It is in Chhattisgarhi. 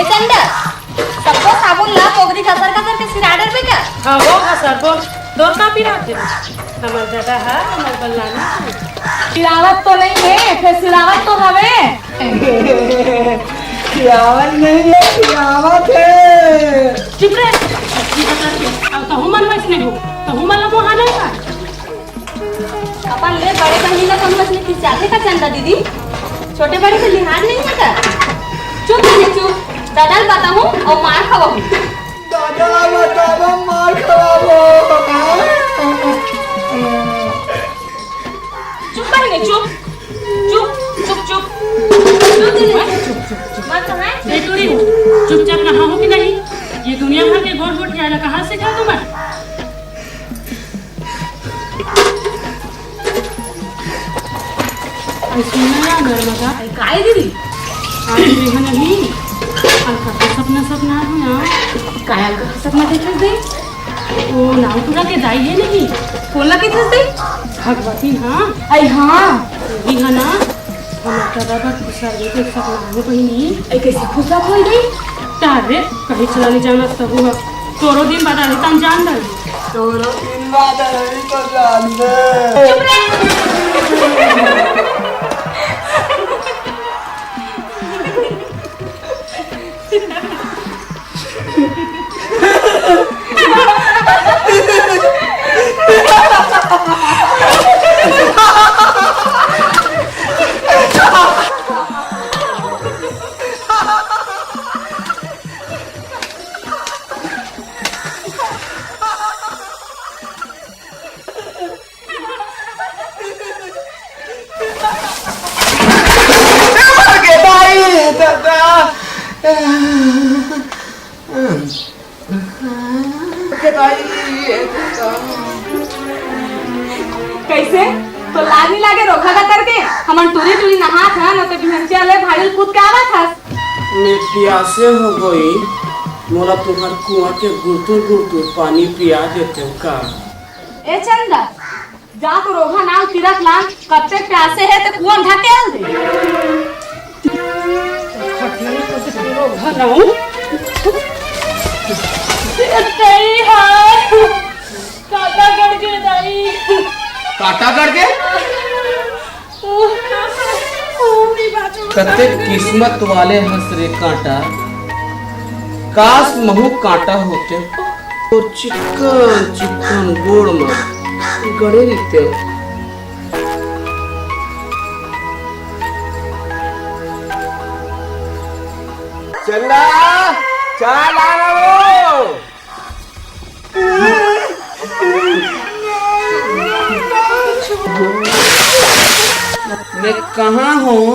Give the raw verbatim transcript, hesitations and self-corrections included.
चंदा, सबको साबुन ला पोगरी घसर घसर के सिरा डरबे का? हाँ वो घसर बोल, तोर का पिरात हे? हमर ददा हा, हमर बल्लाना हा। पिरावत तो नहीं है, फिर सिरावत तो हवे। पिरावत नहीं है, पिरावत है। चुप रे, सच्ची बता के। अब तहु मन वैसने हो, तहु मन ला मोहा नहीं का? अपन ले बड़े बहिनी ला कम बस में खिंचाथे का चंदा दीदी? छोटे बड़े के लिहाज नहीं है का? चुप रहे चुप, ददा ल बताहूँ अउ मार खवाहूँ। ददा ल बताहूँ मार खवाहूँ। चुप बहिनी चुप, चुप चुप चुप। चुप दीदी, चुप चुप चुप। बात तो है। ए टूरी, चुपचाप रहा हो कि नहीं? ये दुनिया भर के गोठ गोठियाला कहाँ से क्या तुम्हारे? अरे सुन ना यार नर्मदा। अरे काय दीदी? आज मेघा नहीं, अलका के सपना सपना हो ना। काय अलका के सपना देखत दे? वो नाव टूरा के दाई है नहीं? कोन ला के दे? भगवती हाँ। अरे हाँ। वही है ना। हमर ददा बर खुसर गे तो सब नानू बहिनी। ए, कैसे खुसर होई गई? तारे, कहीं चला नहीं जाना सब हुआ। तोरो दिन बाद आने तान जान दे। तोरो दिन बाद आने तो जान दे। चुप रे। कैसे? तो लाज नहीं लागे रोखा का करके? हमन टूरी टूरी नहात हन, तो बिहंचिया ले भारी कूद के आवत हस। मैं प्यासे हो गई, मोला तुम्हार कुआं के गुरतुर गुरतुर पानी पिया देते हो का? ए चंदा, जा तो रोघा नाव तीरथ लान, कत्ते प्यासे हे ते कुआं ढकेल दे। रोघा नाव? ए दाई हाय, काटा गड़ के दाई। काटा गड़ के? कते किस्मत वाले हस रे कांटा, काश महू कांटा होते तो चिक्कन चिक्कन गोड़ में गड़े रहिते। चंदा, चाय लाना वो। मैं कहाँ हूँ?